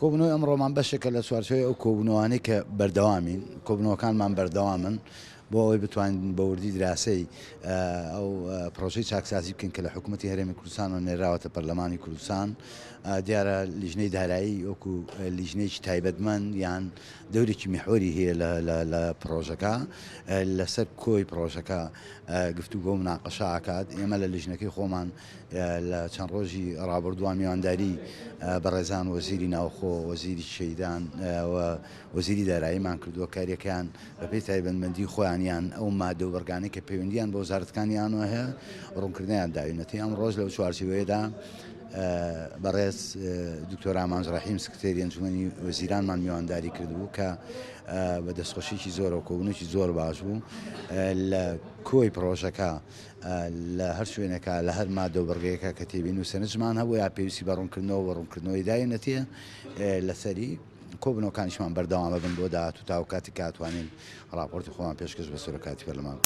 کۆبوونەوەی ئەمڕۆمان بەشێکە لە چوارچێوەی ئەو کۆبوونەوانەی کە بەردەوامین، کۆبوونەوەکانمان بەردەوامن بۆ ئەوەی بتوانین بە وردی دراسەی ئەو پرۆژەی چاکسازی بکەین کە لە حکوومەتی هەرێمی کوردستانەوە نێراوەتە پەرلەمانی کوردستان. دیارە لیژنەی دارایی وەکو لیژنەیەکی تایبەتمەند یان دەورێکی میحوەری هەیە لە پرۆژەکە، لەسەر کۆی پرۆژەکە گفتوگۆ و مناقەشە ئەکات. ئێمە لە لیژنەکەی خۆمان لە چەند ڕۆژی ڕابردووە میوانداری بەڕێزان وەزیری ناوخۆ، وەزیری شەهیدان و وەزیری داراییمان کردووە، کاریەکەیان بەپێی تایبەتمەندی خۆیان یان ئەو مادە و بڕگانەی کە پەیوەندییان بە وەزارەتەکانیانەوە هەیە ڕوونکردنیان داوینەتی. ئەمڕۆش لەو چوارچێوەیەدا بەڕێز دکتۆر ئامانج ڕەحیم سکرتێری ئەنجومەنی وەزیرانمان میوانداری کردبوو کە بە دەستخۆشیی زۆرەوە کۆبوونێکی زۆر باش بوو لە کۆی پڕۆژەکە لە هەر شوێنێکا لە هەر مادە و بڕگەیەکا کە تێبینی و سەرنجمان هەبوو یا پێویستی بە ڕوونکردنەوە و ڕوونکردنەوەی داینەتێ لەسەری کۆبوونەوەکانیشمان بەردەوام ئەبن بۆ داهاتوو تاوەکو کاتێک کە ئەتوانین ڕاپۆرتی خۆمان پێشکەش بە سەرۆکایەتی پەرلەمان بکەین.